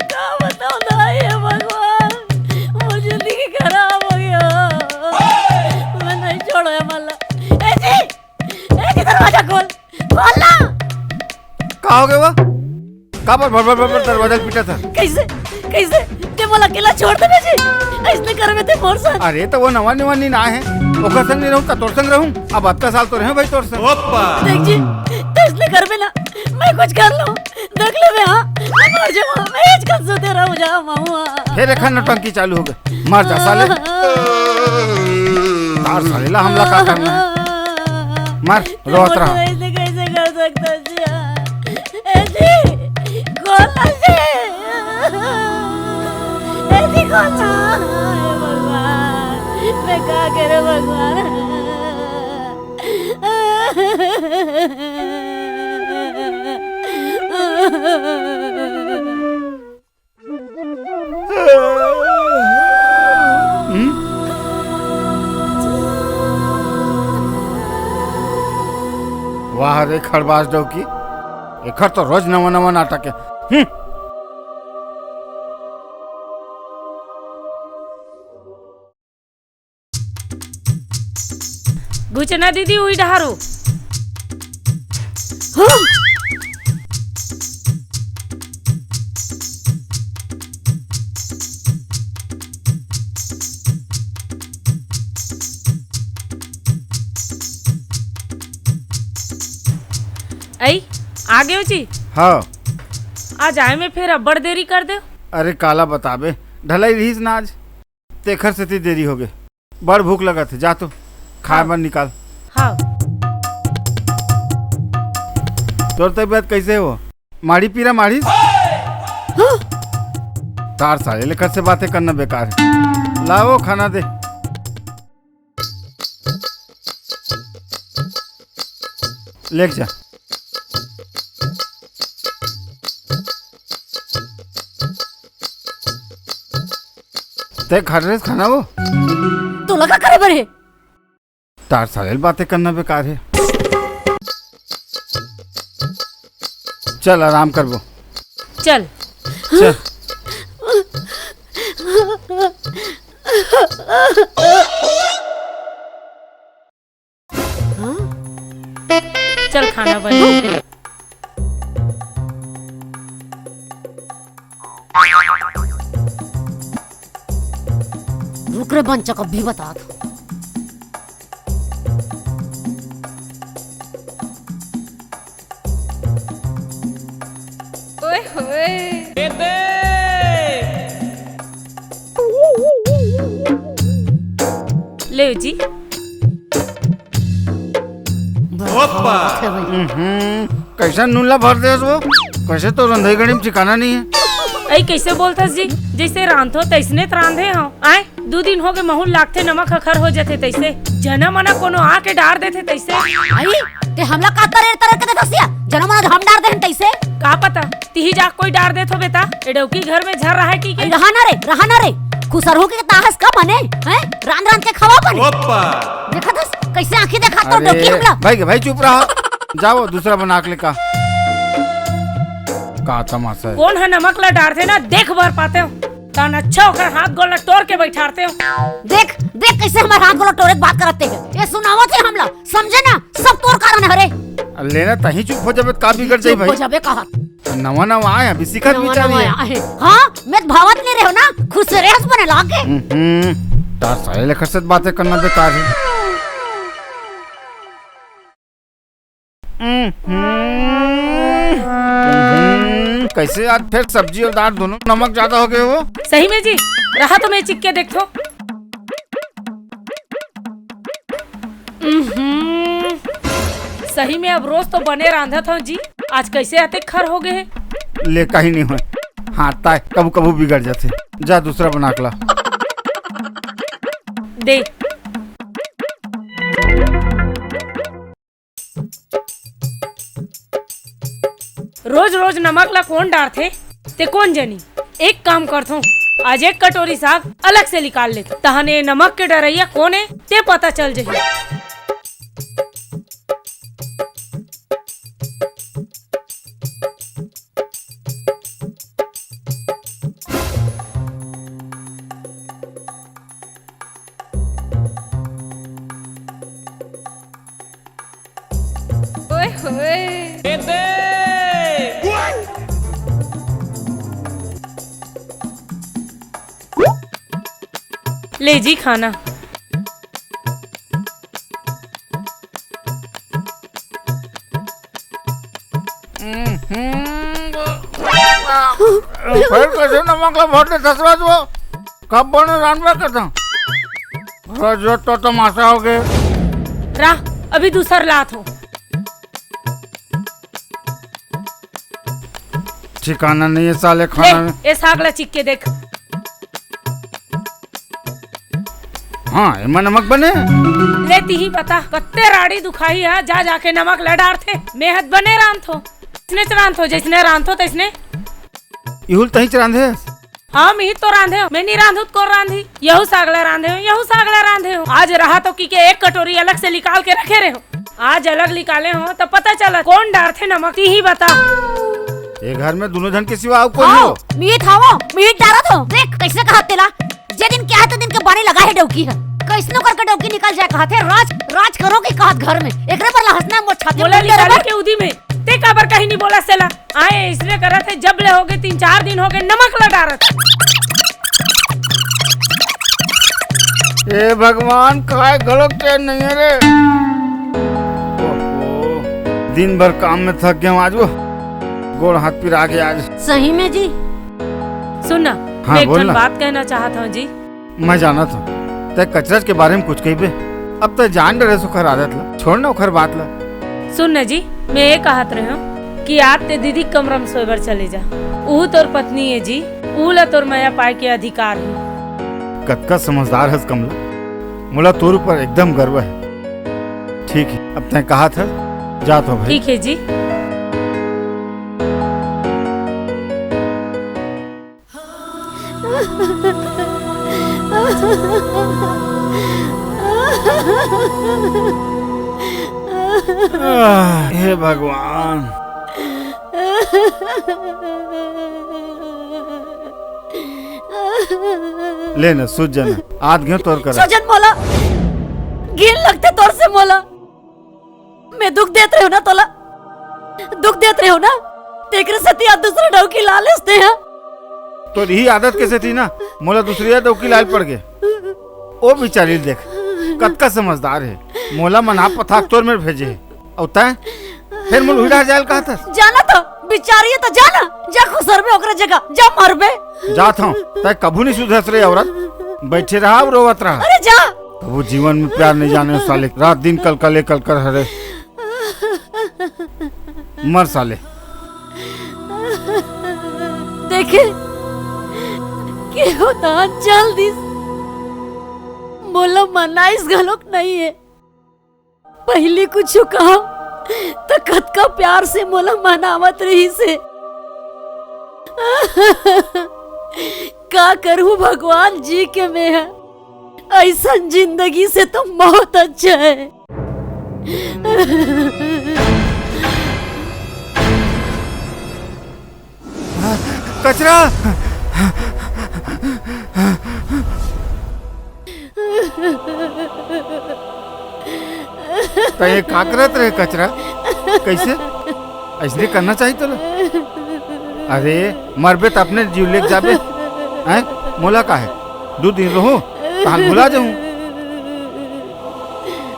का बताऊं दाई, हे भगवान, मोर जिंदगी खराब हो गया। मैं नहीं छोड़ो है मल्ला। ए जी, ए जी, दरवाजा खोल, खोल ना। का हो गया वो? काबर भर भर भर भर दरवाजा पीटा था? कैसे, कैसे ते मोला अकेला छोड़ देबे जी? ऐसने करबे ते मोर साथ। अरे तो वो नवा नवा नीन आए हैं, ओकर संग नहीं रहूं, का तोर संग रहूं? अब अतका साल तो रहे भाई तोर संग। ओप्पा। देख जी, ते ऐसने करबे ना, मैं कुछ कर लूं। देख ले बे, हाँ, मैं मर जाऊं, मैं इच कन सुते रहूं जा महुआ। फिर एक नौटंकी चालू हो गए, मर जा साले। तार साले ला हमला का करना है? मर, रोत रहा। ऐसे कैसे कर सकता जी? ए जी, खोल ना जी। ए जी, खोल ना। हे भगवान, मैं का करूं भगवान? हम्म? वाह रे खड़बास डौकी, एखर तो रोज नवा नवा नाटक है। हम्म। गुचना दीदी, उई डहारो। आई, आ गयो जी? हाँ। आज आए में फिर अब्बड़ देरी कर दे। अरे काला बताबे, ढलाई रहीस ना आज। तेखर सेती देरी होगे। बड़ भूख लगत हे, जा तो खाए बर निकाल। हाँ। तोर तबियत कैसे हो? माड़ी पीरा माड़ीस? तार साले लेकर से बातें करना बेकार है। लाओ खाना दे। लेके जा। ते खा रहे खाना वो? तोला का करे बर हे? तार साले बातें करना बेकार है। चल आराम करबो। चल। चल। चल खाना बन। रुक रे बंचक, अभी बतात हूँ। ओए होए। ले जी। ओप्पा। हम्म, कैसा नून ला भर देस वो? कैसे तो रंधई गड़ी में ठिकाना नहीं है। ऐ कैसे बोलथस जी? जैसे रांधो तैसने त रांधे हो। आए, दू दिन होगे महूं ल लागथे नमक ह खर हो जथे तैसे। जना मना कोनो आके डार देथे तैसे। आई, ते हमला का तरे तरे के देथस या? जना मना हम डार देहन तैसे। का पता, तिही जा कोई डार देथो बेटा। ए डौकी घर में झर रहा है कि के? रहा ना रे, रहा ना रे। खुसरहू के ताहस का बने, हैं? रांध रांध के खवा बने। ओप्पा। देखा तो कैसे आंखी देखा तो अरे, डौकी हमला। भाई के भाई चुप रहा। जाओ दूसरा बना के लेका। का तमाशा है? कोन ह नमक ला डारथे ना देख बर पाते हो। तन अच्छा ओकर हाथ गोड़ ला टोर के बैठारते हो। देख, देख कैसे हमर हाथ गोड़ ला टोरे के बात करत हे। ये सुनावत हे हमला, समझे ना? सब तोर कारण हरे। लेना तही चुप हो जाबे त का बिगड़ जाई चुप हो भाई? जाबे कहा। नवा नवा आए, अभी सिखत नवा विचार नवा है। आए। हाँ, मैं त भावत नहीं रहे हो ना, खुश रहे हस बने लागे। हम्म, तार साले लेखर से बातें करना बेकार है। हम्म, हम्म, कैसे आज फिर सब्जी और दाल दोनों नमक ज्यादा हो गए हो? सही में जी, रहा तो मैं चिख के देखथों। हम्म, सही में अब रोज तो बने रांधत हव जी, आज कैसे अतेक खर हो गए हे? ले, कहीं नहीं होय, हाथ ताय कभू कभू बिगड़ जाथे। जा, दूसरा बना के ला। दे। रोज रोज नमक ला कोन डारथे, ते कोन जनी। एक काम करथों, आज एक कटोरी साग अलग से निकाल लेथों, तहन ए नमक के डरैया कोन ए, ते पता चल जही। ओए होए। ले जी खाना। हम्म, फिर कैसे नमक ला भर दे ससुरा तू? कब बने रांधबे करता? अरे जो तो तमाशा हो गए। रा, अभी दूसर लात हों। ठिकाना नहीं है साले ले, खाना में। ए साग ला चिख के देख। हाँ, एमा नमक बने। ले तिही बता, कत्ते राड़ी दुखाही हा, जा जाके नमक ला डारथे। मेहत बने रांधथों, इसने च रांधथों, जैसने रांधथों तैसने। इहुल तही च रांधे। हाँ, मिही तो रांधे हों, मैं नी रांधूं त कोन रांधही? यहू साग ला रांधे हों, यहू साग ला रांधे हों। आज रहा तो कहिके एक कटोरी अलग से निकाल के रखे रहे हों, आज अलग निकाले हों त पता चला कोन डारथे नमक, तिही बता। ए घर में दूनों झन के सिवा अउ कोई हाँ, हो? मीठ हवो, मीठ डारत हों। देख, कैसे कहत तेला, जे दिन के आए, ते दिन के बानी लगा हे डौकी ह। कैसनो करके डौकी निकल जाए कहत हे, राज, राज करो कि कहत घर में। एकरे बर ला हंसना मोर छाती बोला में निकाले बराबर। के उदी में, ते काबर कहीं नहीं बोला सेला? आए इसने करत हे, जब ले होगे तीन चार दिन होगे नमक ला डारत। ए भगवान, काय घलोक चैन नहीं है रे। ओहो, दिन भर काम में थक गया हूँ आज वो, गोड़ हाथ पिरा गया आज। सही में जी। सुन ना, हाँ, मैं एक बोल ठन ना। बात कहना चाहत हूँ जी। मैं जानत हूँ, तै कचरज के बारे में कुछ कहिबे। अब तै जान डरे से ओखर आदत ला, छोड़ ना ओखर बात ला। सुन ना जी, मैं ये कहत रहे हूँ कि आज ते दीदी के कमरा में सोए बर चले जा। ऊ तोर पत्नी है जी, ऊ ला तोर मया पाए के अधिकार है। कतका समझदार हस कमला, मोला तोर ऊपर एकदम गर्व है। ठीक है, अब तै कहा था, जात हो भाई। ठीक है जी। आह, हे भगवान। ले ना, सूत जाना। आत घेंव तोर करा। सूत जान मोला। घिन लगथे तोर से मोला। मैं दुख देत रहेंव ना तोला, दुख देत रहेंव ना, तेकरे सेती आज दूसरा डौकी ला लेस तेहा। तोर इही आदत के सेती ना मोला दूसरी डौकी लाय ल पड़ गे। ओ बिचारी ल देख, कतका समझदार हे, मोला मना पथाक तोर मेर भेजे हे, अउ तैं फेर मोला उही डहर जाय ल कहत हस। जाना तो बिचारी हे तो जाना, जा खुसरबे ओकरे जगह, जा मरबे। जात हंव, तैं कभू नइ सुधरस रे औरत, बइठे रहा अउ रोवत रहा। अरे जा। कभू जीवन में प्यार नइ जाने हो साले, रात दिन कलकले कलकर हरे। मर साले। देखे, केहू दान चल दिस, मोला मनाइस घलोक नइ हे। पहिली कुछु कहंव, त कतका प्यार से मोला मनावत रहिस हे। का करहूं भगवान जी के मेंह, अइसन जिंदगी से तो मौत अच्छा हे। कचरा! तैं ये का करत रहे कचरा? कइसे? अइसने करना चाही तोला? अरे, मरबे त अपने जीव लेके जाबे। हैं? मोला का हे? दू दिन रहूं, तहां भुला जाहूं।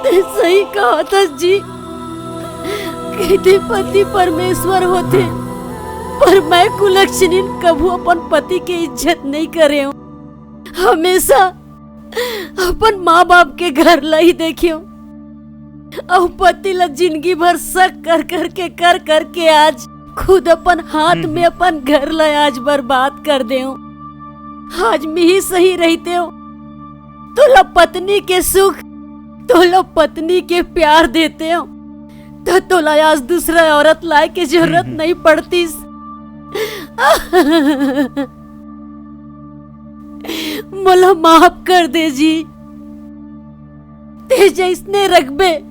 तैं सही कहत हस जी, कि यदि पति परमेश्वर होथे, पर मैं कुलक्षणिन कभू अपन पति के इज्जत नहीं करे हूँ। हमेशा अपन माँ बाप के घर ला ही देखे हूँ। अउ पति ला जिंदगी भर शक कर कर के, कर कर के आज खुद अपन हाथ में अपन घर ला आज बर्बाद कर दे हूँ। आज मैं ही सही रहते हो, तोला पत्नी के सुख, तोला पत्नी के प्यार देते हो, त तोला आज दूसरा औरत लाए के जरूरत नहीं पड़तीस। मोला माफ कर दे जी, ते जैसने रखबे,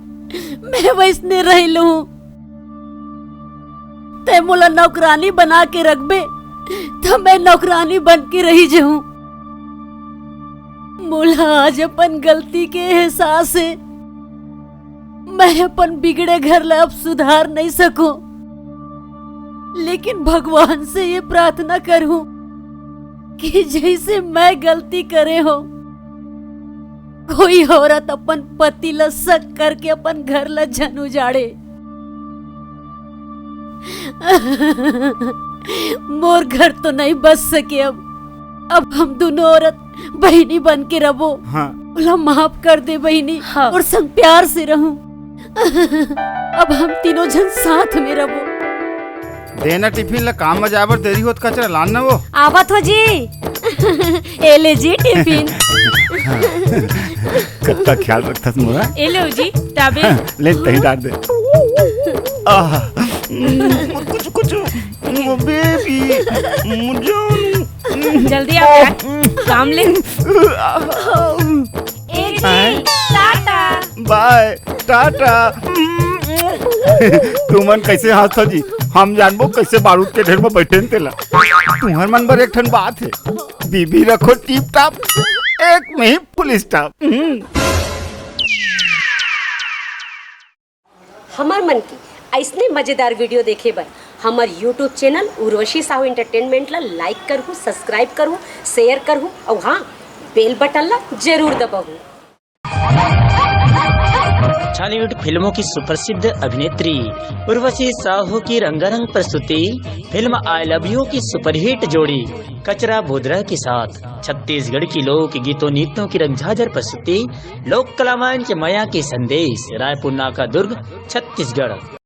मैं वैसने रह लूं। ते मोला नौकरानी बना के रखबे, त मैं नौकरानी बन के रही जाऊं। मोला आज अपन गलती के एहसास है। मैं अपन बिगड़े घर ला अब सुधार नहीं सकूं, लेकिन भगवान से ये प्रार्थना करूं कि जैसे मैं गलती करे हो, कोई औरत अपन पति ला शक करके अपन घर ला झन उजाड़े। मोर घर तो नहीं बस सके अब। अब हम दोनों औरत बहिनी बन के रबो। हाँ। मोला माफ कर दे बहिनी, हाँ। और संग प्यार से रहूं। अब हम तीनों झन साथ में रबो। देना टिफिन ला, काम में जाए बर देरी होत, कचरा लान ना वो। आवत हो जी। ए ले जी टिफिन। कत्ता ख्याल रखथस मोरा। ए लो जी, टाबे। ले तही डाल दे। आह, कुछ, कुछ, बेबी, मुझे जल्दी आ, काम ले। ए जी, टाटा। बाय, टाटा। तुमन कैसे हंसत जी? हम जानबो कैसे बारूद के ढेर में बैठे न तेला। तुहर मन बर एक ठन बात है, बीबी रखो टीप टाप, एक में ही फुल स्टॉप। हमर मन के अइसने मजेदार वीडियो देखे बर हमर YouTube channel Urvashi Sahu entertainment ला लाइक करहु, सब्सक्राइब करहु, शेयर करहु अउ हाँ, बेल बटन ला जरूर दबाहु। छॉलीवुड फिल्मों की सुप्रसिद्ध अभिनेत्री उर्वशी साहू की रंगारंग प्रस्तुति फिल्म आई लव यू की सुपरहिट जोड़ी कचरा बोदरा के साथ छत्तीसगढ़ की लोक गीतों नृत्यों की रंगझाझर प्रस्तुति लोक कलावान के मया के संदेश, रायपुर नाका दुर्ग, छत्तीसगढ़।